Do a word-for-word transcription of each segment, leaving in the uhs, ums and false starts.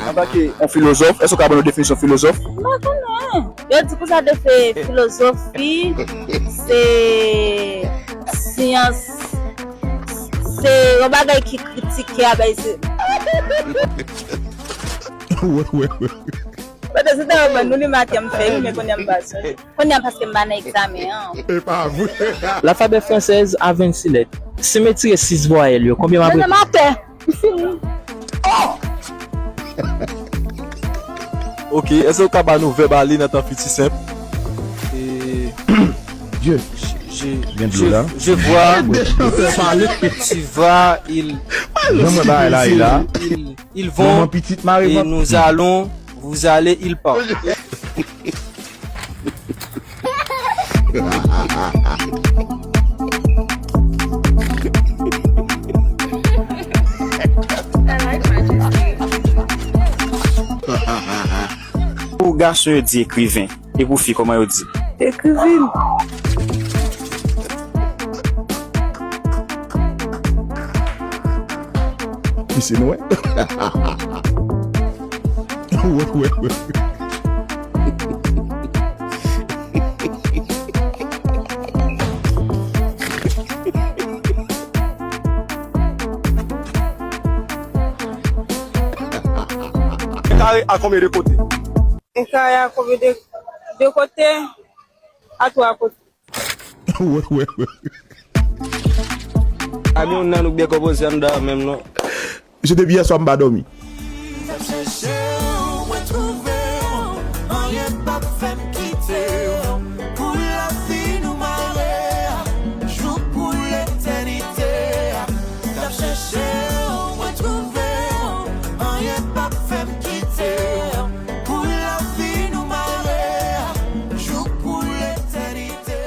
Antanke yon filozòf, èske w ka ban nou definisyon filozòf? M pa konnen. Yo di pou sa de fè filozofi, se syans, se yon bagay ki kritike a bay se. Wè, wè, wè. Pètèt se ta yo ban nou li maten m fè wi, men kounye a m pa sonje. Kounye a paske m pa nan egzamen an. E pa vre. L'alphabet français a vingt-six lettres. Si m retire sis vwayèl yo, konbyen m ap retwouve? Mezanmi, atè. M fini. Ok, èske w ka ba nou vèb ale nan tan fiti senp? E, Dieu. Je, je, Gen dlo je, la. Je vois, tu vas, il, Jan mwen bagay la ye la. Ils, ils vont, Manman pitit mare et vant. Nous allons, vous allez, il part. Pou gason yo di ekriven, e pou fi kòman yo di? Ekriven. Misye nou wè. Wè, wè, wè. Kare a konbyen de kote? Yon kare a konbyen de, de kote? A twa kote. Wè, wè, wè. A gen youn nan nou k byen konpoze anndan an menm non. Misye depi yèswa m pa dòmi. M ap chèche w, mwen twouve w, anyen p ap fè m kite w. Pou lavi nou mare, jouk pou letènite. M ap chèche w, mwen twouve w, anyen p ap fè m kite w. Pou lavi nou mare, jouk pou letènite.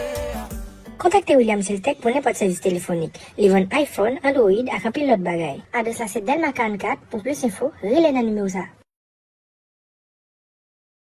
Kontakte William Siltech pou nenpòt sèvis telefonik. Li vann iPhone, Android ak anpil lòt bagay. Adrès la se Dèlma karannkat. Pou plis enfo, rele nan nimewo sa a.